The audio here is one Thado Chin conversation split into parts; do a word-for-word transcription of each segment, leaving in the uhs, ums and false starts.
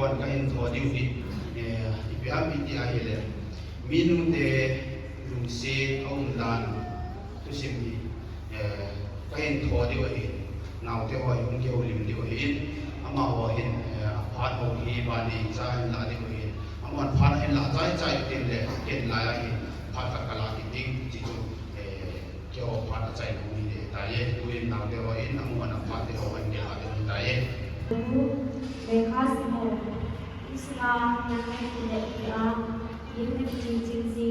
Kahin tho diu hi, eh, ipi ham iti ahile, minu te lungset aum dan thusim hi, eh, kahin tho diu ahi. Naote ho hi hung kihoulim diu ahi. Amaho hin, eh, aphat ho hi bani cha hin la diu ahi. Amahon phat ahin la chai chai tin le, ken lai ahi. Phat khat kala kit ding, ti chu, eh, keiho phat achaina hung hi tai. Tuin naote ho in, amahon aphat te ho ahin kila diu ahi tai. Lekha sim o. Isla, nang ngai kile tia, lim ngai chin chin si.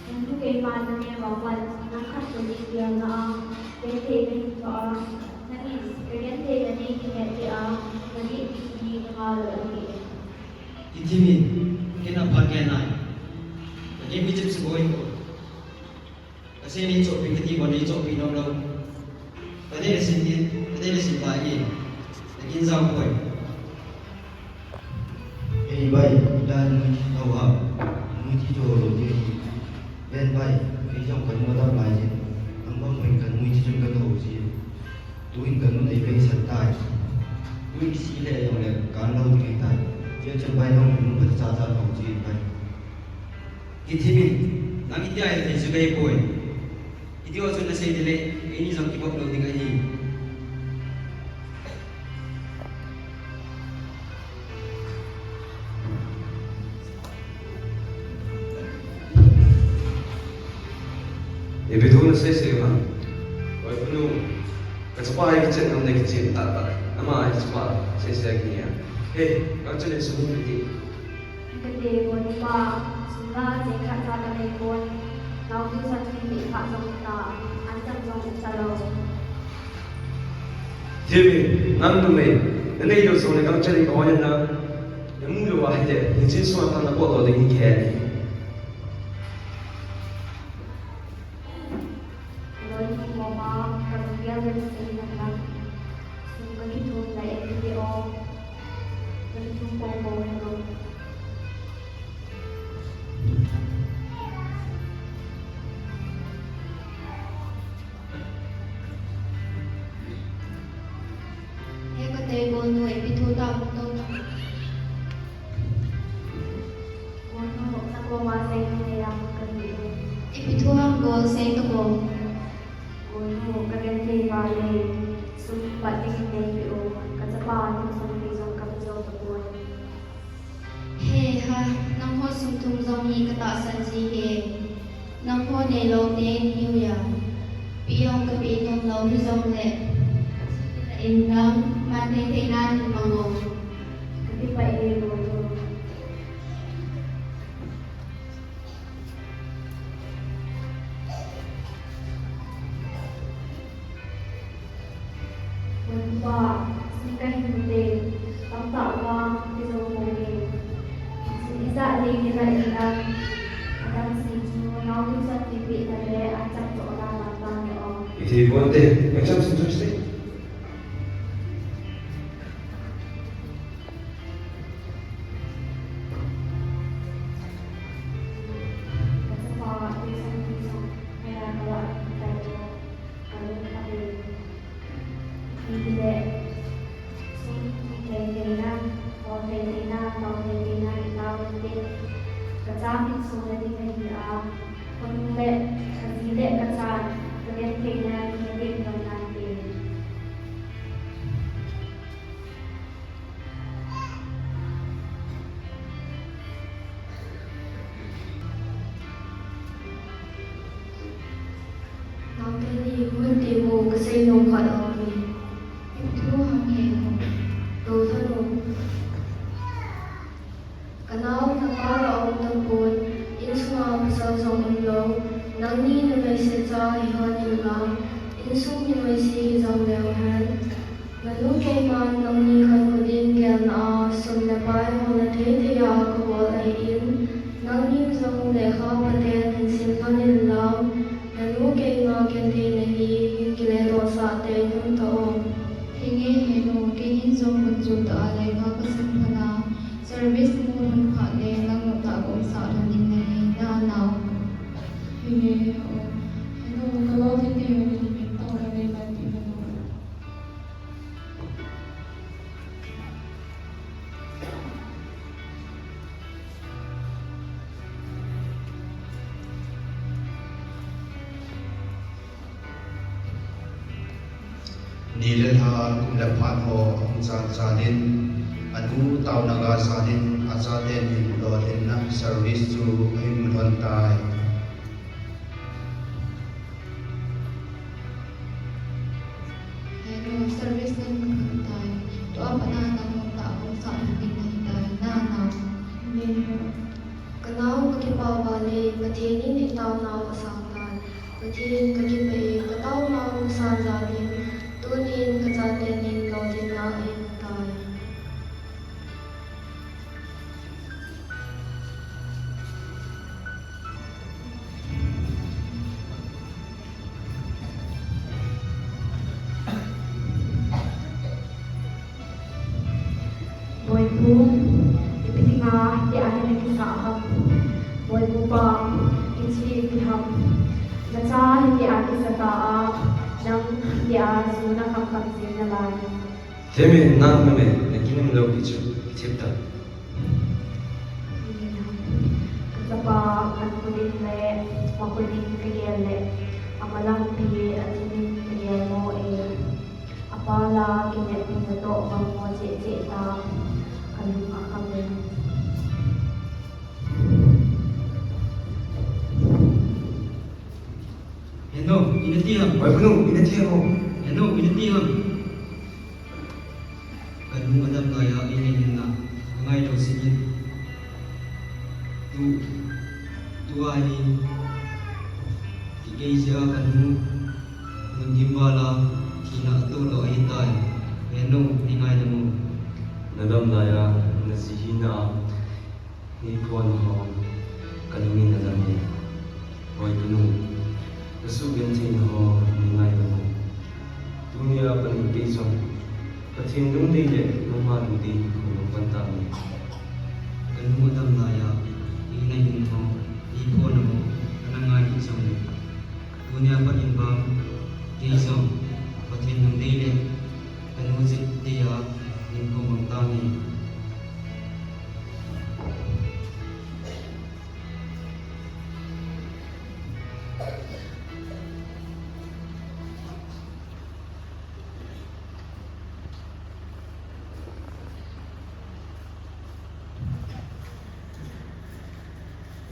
Nang tu keima nang ngai wa wan, nang khat tu ni tia na a, te te ngai tu a, nang in, ke gen te na ni kile tia, nang in ni ni nga lo a ni. Iti mi, kena phat kena. Nang in mi chip si boi ko. Kasei nei chohpeh kati, bol nei chohpeh nom lou. Kadei le sin ni, kadei le sin ta e. Nakin jao poi. Ei bai, dan mui thi tho ha. Mui thi tho lou ti. Ben bai, kei jong kanu adam lai jin. Nang bang bai kan mui thi chun katho ji. Tuin kanu nei bai san tai. Tuin si le jong le kan lou ti tai. Tia chun bai nang nu pa cha cha tho ji bai. Kithimin, nang itia hi thei chu kahi poi. Iti ho chu nasei ding le, eini jong kibol lou ding ahi. Ipi thu nasei sei u ham? Oi, panu, kachapa hi kichen ngam le kichen tah tah. Ama hi chapa, sei sei a kinia. He, kachapa le sum ti. Kate bon pa, sum la che khat cha kanei pon, nao tuition fee pe kha jong ta, an chan jong um talou. Thimi, nang numei, nanei lou jong le gangchel in kahon in na, namu lou ahile, hiche sum a thang napot lou ding hi kihe. Loi ni moma, kalunggel le sei nang lang. Sum kakithum na em video. Kakithum pong pong em lo. He kate golnu, ipi thu ta hung tou ta. Golnu, nakoma sei thei a hung kahi e. Ipi thu ham gol sei to ko. Golnu, kagenthei vale, sum pat ding in neipeh o, kachapa tuition fee jong kape jou tapoi. He ha, nangho sum thum jong hi katahsan ji e. Nangho neilou te nahiu a. Pe jong kape nom lou hijongle. In nang, man thei thei nan in mang o. Kakipah e, golnu. Golpa, sum kahin mu te, tamtah uva kijou ponge. Sum ijat le kila inlang, adang seh chu nao tuition fee pehna le anchang chohna lamtang e o. Iti ponte, kacham sum chu sei. Kacha min sung le ding ahi a, khonung le kaji le kachan kagenthei na hi ding dong nante. Ni le lha kum le phat ho ahung chan chan in, anu taona ga jan in, achaten lolhinna service chu ahin mu lhon tai. Henu, service namu lhon tai. Tua pat a nang hung tah hung sah lhon ding nahi tai, na nao. Ka nao, ka kipah val e, Pathen in i taonau asang tai. Pathen, ka kipah e, ka taonau asang jal in, tunin ka chaten lolhinna ahin tai. Boipu, ipi dinga hitia hi nakisah ham? Boipu pa, hiche ipi ham? Nacha hitia kisa ta a, nang hitia ju nakham kham jing nalai. Themi, nang name, nakinim lou pi chu, kithip ta. Kachapa, kan khut in le, makhut in kagel le, amalampi, athin in kagel mo e. Apa la, kinepna toh, bang mo cheh cheh ta, kalung akham e. Henu, ina ti ham? Oi, Punu, ina ti ham? Henu, ina ti ham? Kanu adam laiya, ina hinna, angai lou singin. Tu, tua hi, kikei jeh a kanu, mun gim val a, thina atoh lou ahitai. Henu, nei ngaidam o. Nadam laiya, naji hina a, Nei phona ho, kalungin nadam e. Hoi Punu, nasugentheina ho, nei ngaidam o. Tunia pat in kei jong, Pathen lungdei le, nangma lungdei, kahin pan tange. Kanu adam laiya, nei nahin ho, nei phona ho, kana ngai hih jongle. Tunia pat in vang, kei jong, Pathen lungdei le, kanu jeh dei a, nei pho mang tange.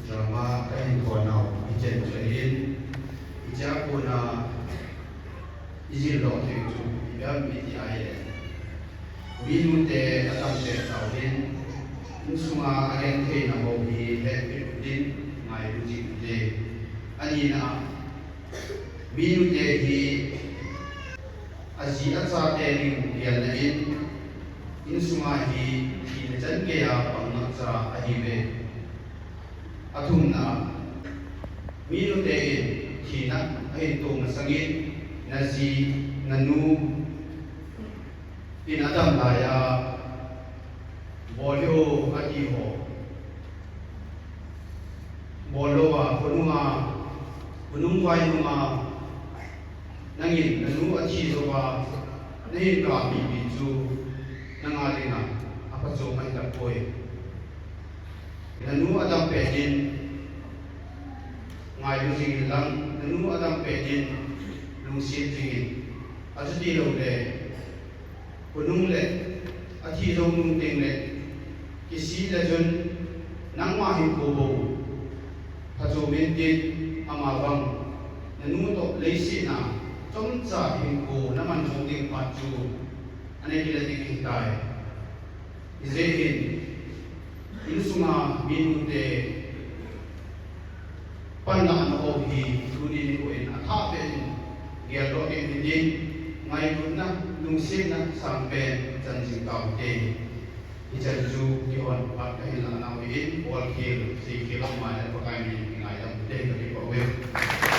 Drama kahin phonau, hichen chu ahin, hichea kona, ijil doh thei chu, ipi ham iti ahile. Minute adam peh tauvin, insunga agentheina ho hi hetpeh utin, ngailu jing ute. Anina a, minute hi aji achate ding gelna in, insunga hi thina chan geiya pang ngapcha ahiuve. Athumna, minute in thina ahin tong masangin, naji, nanu in adam laiya, bol hih o ati ho, bol louva, khonunga, khonung vai nunga, nangin nanu athi jouva, nahin kap pipi chu, nanga dinga aphachom ahi tapoi. Nanu adam peh din, ngailu jingin lang, nanu adam peh din, lungset jingin. Achuti loule, khonung le, athi jou nung tengle, kisih le chun, nangma hinkho bou phachom intin, amavang, nanu toh leiset a, chomcha hinkho naman bou ding phat chu, anei kit ding ahitai. Hijeh hin, insunga minute panlahna ho hi, tuni nikho in athah beh in geldoh ding hitin, ngailutna, lungsetna sangpen chan jing taute. Hichan chu kihon phat kahin lah nau ahin, bolkhel, seikhel aum a le Pakai min in kingaidam ute, kakipah uve.